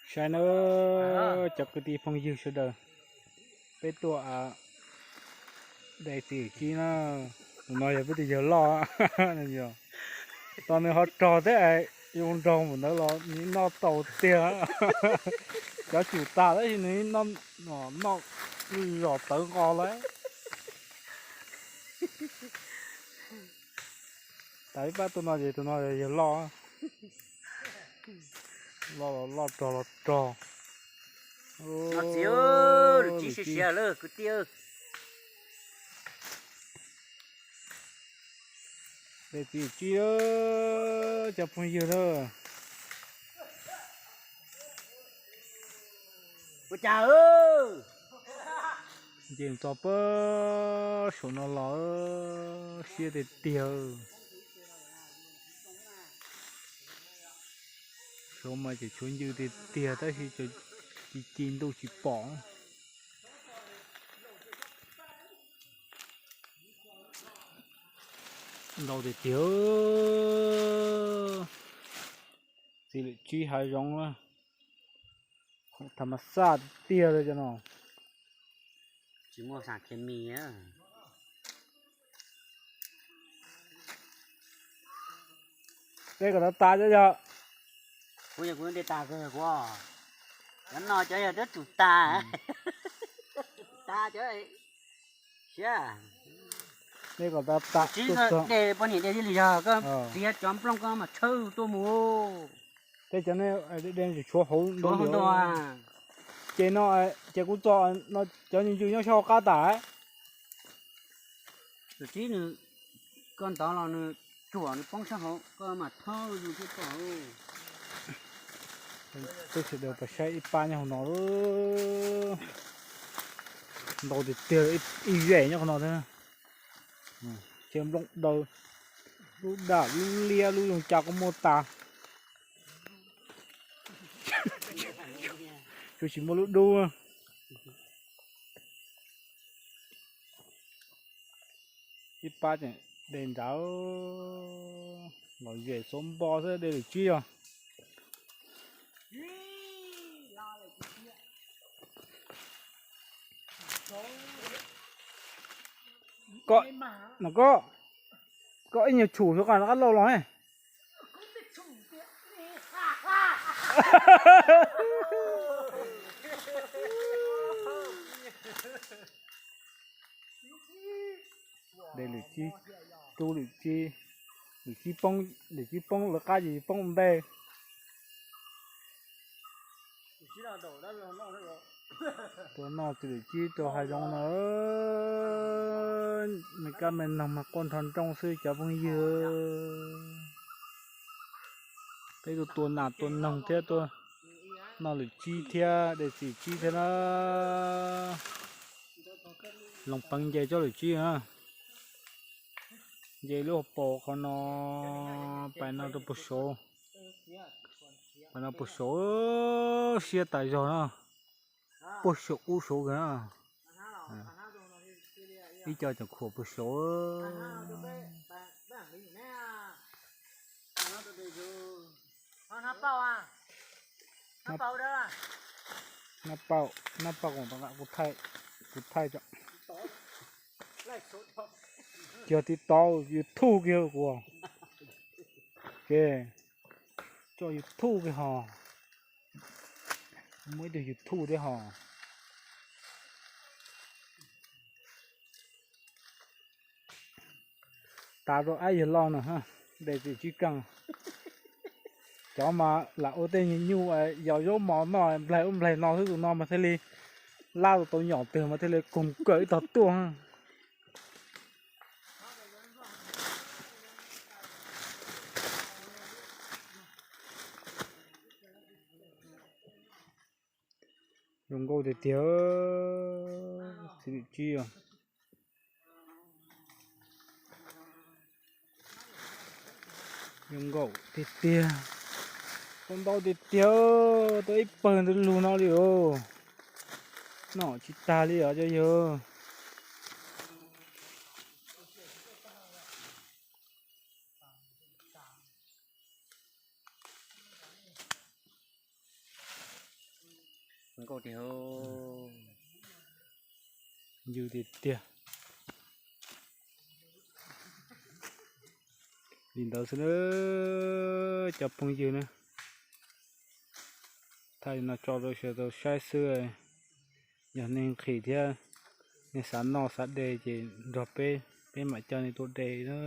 Saib nawb cov kwv tij phooj ywg sawv daws, peb tuaj de txiv lwm cib na. Tus no yog peb tus yawg loj, tau nws ho rog thiab, zoo nraug npaum ntawd los nws noj tau tiag. Cov tsum tas tab sis nws noj, noj lwj zos tawv nqos lawm. Tas ib pab tuaj no ces tus no yawg loj, loj los loj rog los rog. Txiv, lwm cib siav siav lawm kwv tij. De txiv lwm cib, cov phooj ywg na. Ua cas nce txog pab saum no los siab tiag tiag. Saum mas ces tshuav ncw tiag tiag tab sis ci ci ntuj tsis pom. Ntau tiag tiag. Txiv lwm cib hav zoov na, tham mas xaj tiag tiag li cov no. Tsis muaj sars khemis. De kom tas tas cov yog. Kuv yog kuv de tas kawg kuv. Cov no cov yog twb tsum tas. Tas cov siab. De kom tas tas. Tsis de poj niam de thiaj li yog koj txiav cov nplooj koj mam tshawb tuaj mus. Tej cov ne, de tshuav hauv ntau. Ces no, ces kuv txo cov ncw ncw nyob sab hauv qab tas. Tus tsib nws, koj ntov los nws tsuam nws poob sab hauv koj mam thawb zus thiab txo. Peb sawv daws pas saib ib pab nyob hauv no. Ntau tiag tiag, ib zem nyob qhov no thiab. Ces nplooj daws, lub daj lub liab lub zoo cas kuj muaj tas. Tsuas tsis muaj lub dub. Ib pab tseem de nrad, los zem xuav npo xwb de lwm cib os. Koj, no koj, koj ib nyuag tshum xwb koj rov qab lauj los. De lwm cib, rub lwm cib, lwm cib poob, lwm cib poob lawv qab ces poob ua ntej. Tua noj txiv lwm cib rau hav zoov no, me kab me noog mas quaj nrho nrooj xwb cov phooj ywg. Peb tuaj tua nas tua noog thiab tuaj noj lwm cib thiab de txiv lwm cib thiab na. Loos peev nce tsob lwm cib na. Nce lub hauv paus qhov no, pais no rau puag saud, pais no puag saud, siab tas zog na, puag saum ub saud kawg na. Ib co tseem khuam puag saud. Nab pau, nab pau, kuv thaij, kuv thaij tso. Kiag TikTok, YouTube kiag kuv. Ke, tso YouTube kiag ho. Muaj ib tug YouTube thiab ho. Tas rau ab yawg loj no, de txiv tsib keej. Cov mas lam ua tej nyuag nyuj yos zaub mov noj nplaig ub nplaig no xwb, tus no mas thiaj li lab tau nyom twg mas thiaj li koog kawm ib tog tuaj. Zoo nkauj tiag tiag, txiv lwm cib os. Zoo nkauj tiag tiag, tau ntau tiag tiag, tau ib pawg ntawd lug no li os. Noj tsis tag li os cov yawg. Nkauj tiag, yus tiag tiag. Li ntawd xwb na, cov phooj ywg na, thaij li no tso rau sawv daws tau saib xwb. Yog nej nqhis thiab nej xav noj xav de ces nrog peb, peb mam coj nej tuaj de na.